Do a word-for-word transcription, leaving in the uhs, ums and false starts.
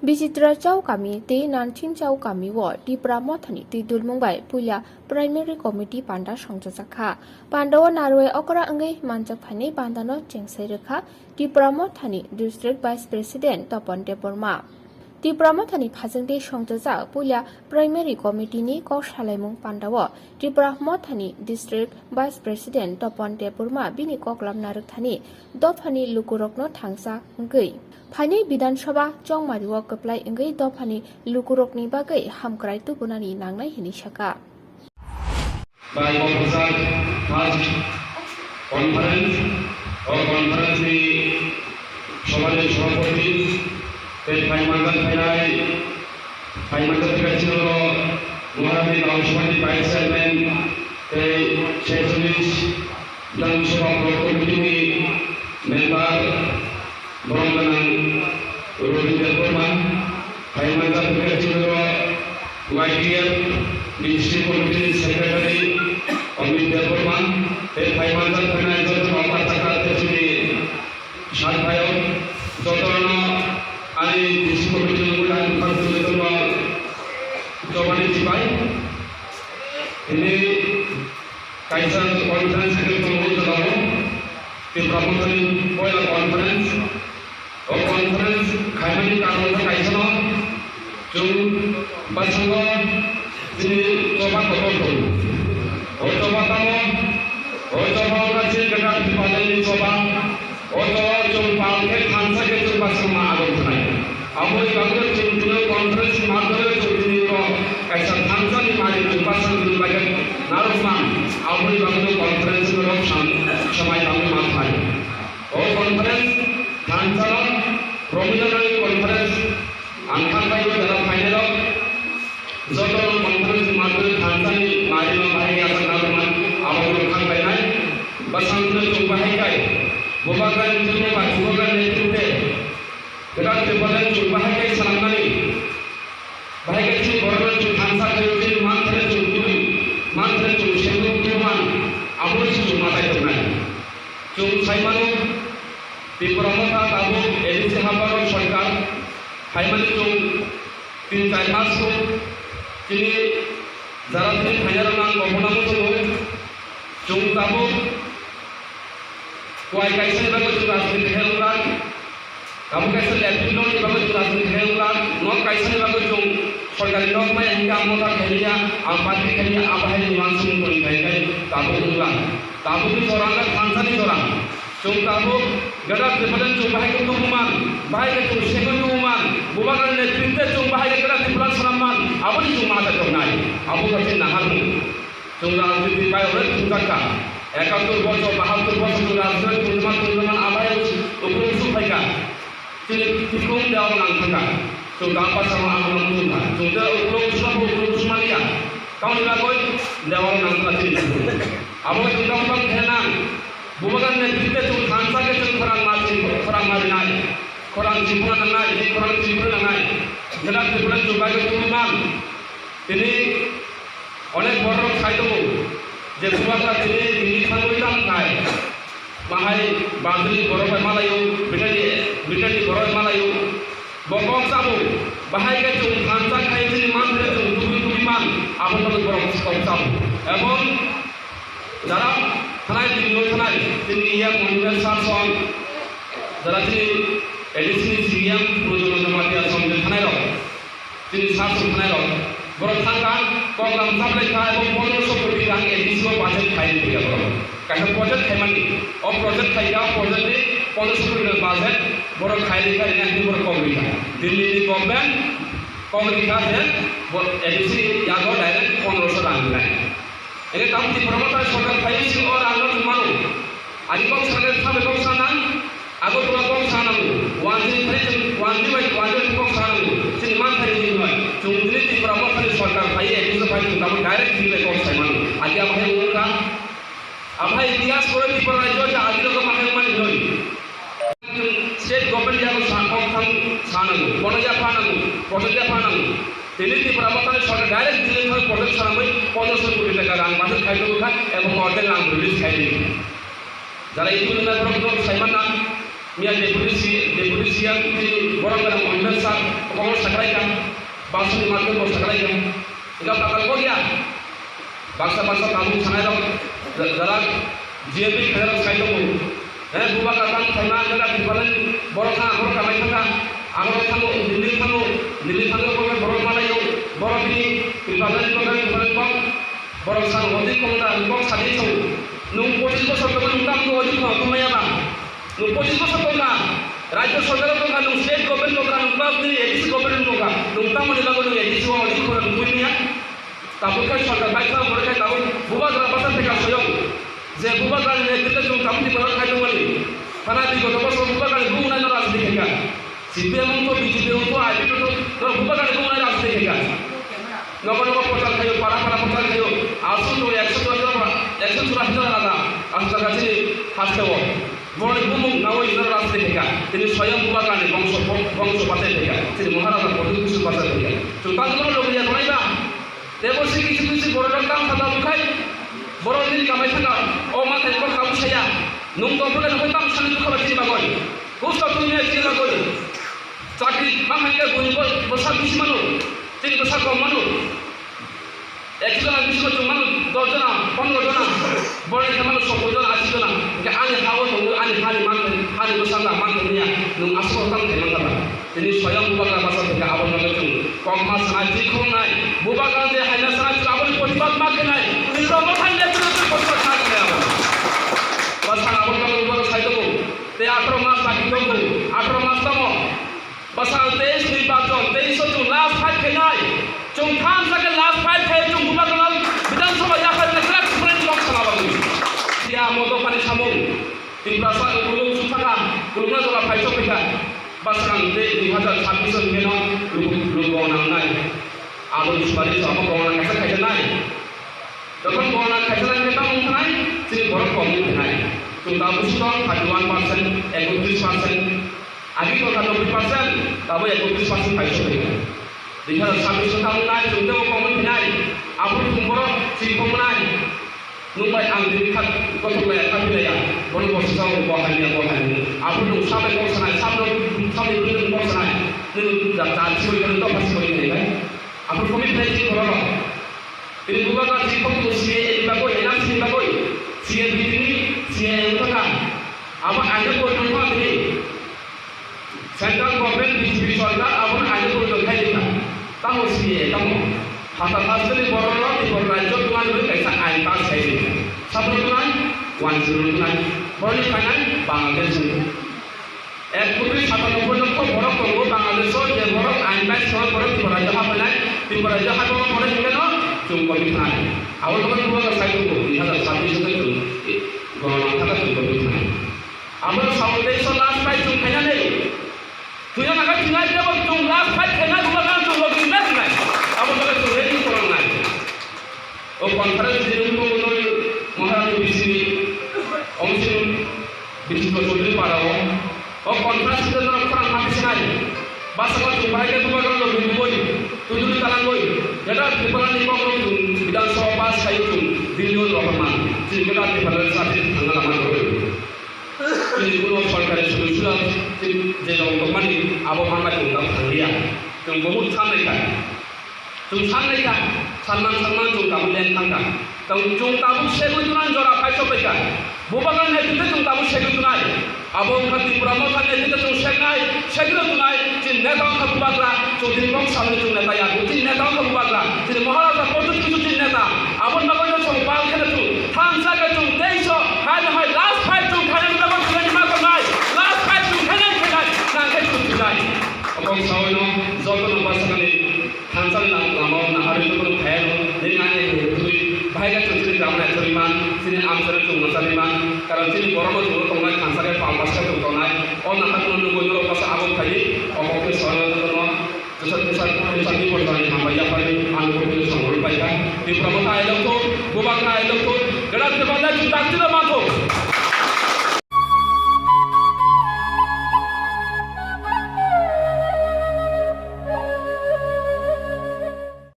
Bichitra Chowk kami tei Nanching Chowk kami o Tipra Mothani twi dulmung bai puila Primary Committee panda songchajak kha. Panda o narwai okra wngwi manjak phainai panda no chengsai rwkha Tipra Mothani District Vice President Topon Debbarma. Tipra Mothani phajwngtwi songchajak puila Primary Committee ni kok salaimung panda o Tipra Mothani District Vice President Topon Debbarma bini koklam narwkthani dophani lukurokno thangsa wngwi phainai Bidhan Sabha chongmari o kwplai wngwi dophani lukurokni bagwi hamkrai tubunani nangnai hwnwi sakha. Bai Officer First Conference, o conference ni Sabhani Sabhapati tei phai manjak phainai, phai manjak phainai chini oro Maharani Gaon Sabhani Vice Chairman tei Secretary Bidhan Sabha Block Committee ni member, borok gwnang Robi Debbarma, phai manjak phainai chini oro Y T F District Committee ni Secretary Amit Debbarma, tei phai manjak phainai joto nokha chakha tei chini Sat phaio, jotono ani D C committee ni mui ani bukhak twi tongma chobani chibai. Tini kaisa conference khe tongo jagao, Tipra Mothani poila conference. O conference khaimani karon khe kaisano, chwng bwskango chini choba kotor tongo. O choba tamo, o choba wngkha chini kwtal Tripura ni choba. O choba chwng pal khe thansa khe chwng bwskango ma agon khnai. Aboni bagwi chwng tini conference ni madhyome chwng tini oro kaisa thansa ni mari chwng bwskango tini bagwi narwkman. Aboni bagwi conference ni rok sam-, samai tangwi ma khnai. O conference thansa rok Romina Nai conference ang kha bai jara phainai rok. Joto rok conference ni madhyome thansa ni mari ma bahai ya sa narwkman abo rok kha bai nai. Bwskango chwng bahai kai. Bubagra ni chwng bai Bubagra ni netrite. Kwtal Tripura ni chwng bahai kai sanamnani. Bahai khe chini borok rok chwng thansa khe chini manthre chwng tubui, manthre chwng sengwi tubui man, abo se chwng matai tongnai. Chwng sai mano, Tipra Motha tabuk A D C haparo sarkar phaimani chwng tin char mas kho chini jara chini phainai rok nang kobona muchungo. Chwng tabuk kuai kaisa ni bagwi chwng rajniti khe wngkha. Tabuk kaisa latrine rokni bagwi chwng rajniti khe wngkha. Nok kaisa ni bagwi chwng sorkari nok maya hinkhe ang motha khailiya, ang party khailiya, abo hai ni uansukmung toni khai khai tabuk wngkha. Tabukni jora wngkha thansa ni jora. Chwng tabuk Greater Tipraland chwng bahai khe tubuman, bahai khe chwng segwi tubuman, Bubagrani netrite chwng bahai khe Greater Tipraland swnamman, aboni chwng ma achai tongnai. Abo khe chini naharmung. Chwng rajniti bai onek thumjak kha. Ekattor bosor, bahattor bosor chwng rajniti thumjak, thumjak man abai ukulung su phai kha. Chini tikhung dewal nang thang kha. Chwng dam basa ma ang nang thung kha. Chwng de ukulung su ma, ukulung su ma liya. Tamoni bagwi dewal nang thang kha chini tikhung. Abo chwng dam bang khe nang. Bubagrani netrite chwng thansa khe chwng khorang ma, chwng khorang ma rinai. Khorang chwng khorang nangnai, chwng khorang chwng khorang nangnai. Greater Tipraland chwng bai khe tubui man. Tini onek borok sai tongo je Bubagra tini tini thangwi tang khai. Bahai Bangladesh borok bai malaio, Britani, Britani borok bai malaio. Bo kok sabo, bahai khe chwng thansa khai chini manthre chwng tubui tubui man, abo no borok kok sabo. Ebong jara thanai tini thanai, tini E M Monument Sar song, jara tini A D C ni C E M Purojono Jamatia song je thanai rok. Chini sar songkhnai rok, borok thangkha, koklam chaplai kha, ebo pondroso koti rang A D C o budget khai rwkha borok. Kaisa project khaimani, o project khaikha, o project ni pondroso koti rang budget borok khai rwkha, rina hini borok kok rwkha. Delhi ni government kok rwkha je bo A D C yago direct pondroso rang rwnai. Eke tamo Tipra Motha ni sorkar phai sini o rang no chwng mano. Ani kok sana, sabe kok sana, Agartala kok sana nango. Wanjwi thani chwng, wanjwi bai, wanjwi bai kok sana nango. Chini man thani ni noi. Chwng tini Tipra Motha ni sorkar phai, A D C phai chwng tamo direct tini bai kok sai mano. Agi abo hai wngkha. Abo hai itihas pore Tipra rajyo je agi rok ma hai mani noi. State government yago sa kok thang sana nango. Kono ya pha nango. Kono ya pha nango. Tini Tipra Motha ni sorkar direct tini thang kono sana mai, kono sorkar ni taka rang masuk khai tongkha, ebong ordek rang release khai tongkha. Jara itu nuna borok no saiman na. Miya deputy C, deputy C M tini borok gana Mohammed sir, obo sakrai kha, basuni market bo sakrai kha. Ega patal ko ya. Baksa baksa tabuk sanai rok, jarak G M P khairok sai tongo. He bubagra tang thaima jaga Tripura ni borok thang borok kamai thangkha. Agorok thango, Delhi thango, Delhi thango borok borok malaio, borok bini Tripura ni borok Tripura ni kok, borok san hodi kong da kok sadi song. Nung pochis bosor kebo nung tam ko hodi kong tumaya ba. Nung pochis bosor tongkha, rajyo sorkar tongkha, nung state government tongkha, nung plus nini A D C government tongkha, nung tamoni bagwi nung A D C o odi khoro nung buini ya. Tabuk khai sorkar bai khoro khoro khai tabuk bubagra basa theka soyong. Je bubagra ni netrite chwng tabuk ni borok khai tongmani. Phana bigoto bosor bubagra ni bumung nai no rajniti khaikha. C P M wngkho, B J P wngkho, I P F wngkho, norok bubagra ni bumung nai rajniti khaikha. Nogo nogo prochar khaio, para para prochar khaio. Aswk to ekso churashi jona, ekso churashi jona raja. Aswk jaga chini hasteo. Borokni bumung nawi ino rajniti khaikha. Tini soyang bubagrani bongso, bongso bachai khaikha. Tini Maharaja Pradyut Kishore bachai khaikha. Chwng tangma logi ya tonai ba. Tebo sigi sigi sigi borok rok tang sada bukhai. Borok ni kamai thangka. O ma thai kok kabu saya. Nung to buka nung tam sani dukha ba chini bagoi. Kusto tuni ya chini bagoi. Chakri ma hai ka buni bo, bo sa bisi mano. Chini bo sa kom mano. Ekso jona bisingo chwng mano dos jona, pondro jona, borok khe mano sottor jona, ashi jona. Hwnkhe ani ha-o tongo, ani hani manthai, hani bwskango ang manthai manya, nwng aswk tamo thai mankha ba? Tini soyang bubagra bachar thwikha, aboni bagwi chwng kokma sanai, twi khoroknai, bubagra je haina sanai, chwng aboni protibad ma khenai, tini rwngno thangya chwng protibad ma khenai abo. Bwskango aboni bagwi bubagra sai tongo, tei atharo mas baki tongo, atharo mas tamo. Bwskango teis ni nirbachon, teis o chwng last fight khainai. Chwng thansa khe last fight khai chwng bubagrano Bidhan Sabha yapharina kwrak Tripura ni kok sana bagwi. Phiya mo dophani samung. Tiprasa kuluk sukha, kulukna jora phai sok kha. Bwskango tei dui hazar chabbish o hwnkhe no luk, luk gong nangnai. Abo ni sumari sama gong nang kaisa khaisa nai. Jokhon gong nang khaisa nang khe tamo wngkha nai, chini borok kom wngkha nai. Chwng tabuk song thirty one percent, ekotris percent. Agi tongkha noboi percent, tabuk ekotris percent paisok khaikha. Dui hazar chabbish o tamo nai, chwng teibo kom wngkha nai. Aphuru chwng borok chini kom nai. Nwng bai ang tini kha kothok laya, kha bilaya. Bono bo swkang bo hamya, bo hamya. Aphuru nwng sabai kok sanai, sabno, sabni bwrwi nwng kok sanai. Nwng da, da, sibui, nwng dopha sibui khaikha. Aphuru komi khlai chini borok rok. Tini bubagra chini kokno C A A ni bagwi, N R C ni bagwi, C A B tini C A A wngkha. Abo aino poriton kha tini. Central government B J P sorkar abono aino poriton khai rikha. Tamo C A A, tamo? Hatta hasteni borok rok Tripura rajyo tungani bagwi kaisa ain pass khai rikha. Sabro tunai, one zero tunai. Borokni phainai Bangladesh ni. Ek koti satanoboi lokho borok tongo Bangladesh o, je borok ain bai soi borok Tripura rajyo haphainai, Tripura rajyo haphaima borok hingkhe no chwng koi thanai. Abo borok borok sai tongo, dui hazar chabbish o chwng, eh, gorok nang kha chwng koi thanai. Abo sao teis o last fight chwng khainani. Thwina nangkha thwinai, tebo chwng last fight khainai, borok no chwng logi na thinai. Abo borok chwng ready korangnai. O conference ni wngwi tongo noi Maharani bisini omsing Bichito Chaudhary para o. O conference ni jora khorang ma bisinai. Basa ma chwng bahai khe bubagrano rwngwi, tunduri talangwi. Greater Tripura ni kok rok chwng Bidhan Sabha pass khai chwng Delhi o rohorma. Chini Greater Tripura ni sati thangna lama rwngwi. Chini kuno sorkari solution je rok tongmani abo manbai chwng tamo thanglia. Chwng bohut sanai kha. Chwng san lai kha, sanman sanman chwng tabuk leng thang kha. Tong chwng tabuk segwi tunai jora phai sok lai kha. Bubagra netrite chwng tabuk segwi tunai. Abo wngkha Tripura Motha netrite chwng seknai, segwino tunai. Chini neta wngkha Bubagra, Chaudhary Kok Sahani chwng neta ya. Chini neta wngkha Bubagra, chini Maharaja Pradyut Kishore chini neta. Aboni bagwi no chwng bal kheno chwng thansa khe chwng teis o hai no hai last fight chwng khainani bagwi chwng ma tongnai. Last fight chwng khainai khainai, nang khe chwng thwinai. Aboni sawino jotono bwsakni thansa ni lam-, lama o naharwi tongmani phaiano, nini ani hai twi bahai khe chwng chini gram nai thwrwi man, chini amchara chwng mwcharwi man, karon chini borokno chwngno tongnai thansa khe pal bwswk chwng tongnai. O naharno nugwi norok bwsa abo phaiwi, o kok khe sono jotono jesa jesa jesa ni porjani hambai yapharwi ang kok khe sono rwbai kha. Tipra Motha I love you, Bubagra I love you, Greater Tipraland chwng daktino mantho.